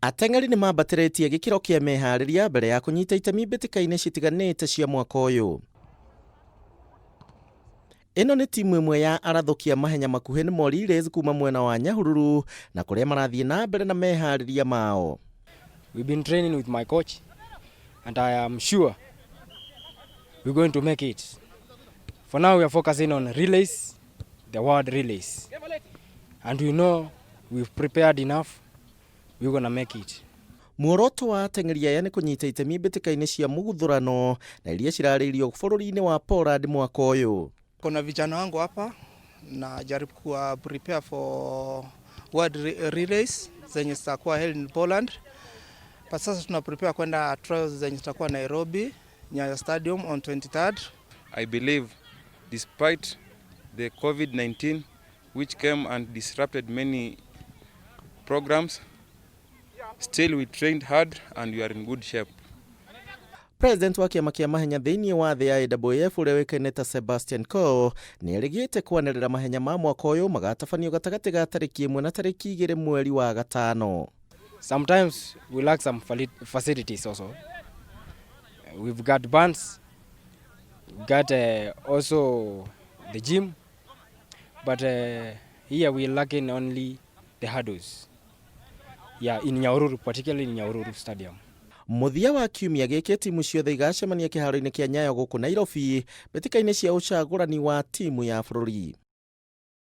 Ateng'eri nĩ mambatĩrĩtie gĩkĩro kĩa meharĩria mbere ya kũnyita itemi mbĩtĩka-inĩ citiganĩte cia mwaka ũyũ. Ĩno nĩ timu ĩmwe ya arathũki a mahenya makuhĩ nĩmo relays kuma mwena wa Nyahururu na kũrĩa marathiĩ na mbere na meharĩria mao. We've been training with my coach and I am sure we're going to make it. For now we are focusing on relays, the world relays. And we know we've prepared enough, we're gonna make it. Muoroto wa ateng'eri aya nĩ kũnyita itemi mbĩtĩka-inĩ cia mũguthũrano na iria cirarĩirio bũrũri-inĩ wa Poland mwaka ũyũ. Kuna vijana wangu hapa najaribu kuwa prepare for world relays zenye zitakuwa held in Poland. But sasa tuna prepare kwenda trials zenye zitakuwa Nairobi, Nyayo Stadium on 23rd. I believe despite the COVID-19 which came and disrupted many programs, still we trained hard and we are in good shape. President wa kĩama kĩa mahenya thĩinĩ wa thĩ ya IAAF ũrĩa ũĩkaine ta Sebastian Coe nĩ erĩgĩte kwanĩrĩra mahenya ma mwaka ũyũ magatabanio gatagatĩ ga tarĩki 1 na tarĩki 2 mweri wa gatano. Sometimes we lack some facilities also. We've got bands, we've got also the gym, but here we're lacking only the hurdles. Yeah, in Nyahururu, particularly in Nyahururu Stadium. Mũthia wa kiumia gĩkĩ timu ciothe igacemania kĩharo-inĩ kĩa Nyayo gũkũ Nairobi mbĩtĩka-inĩ cia ũcagũrani wa timu ya bũrũri.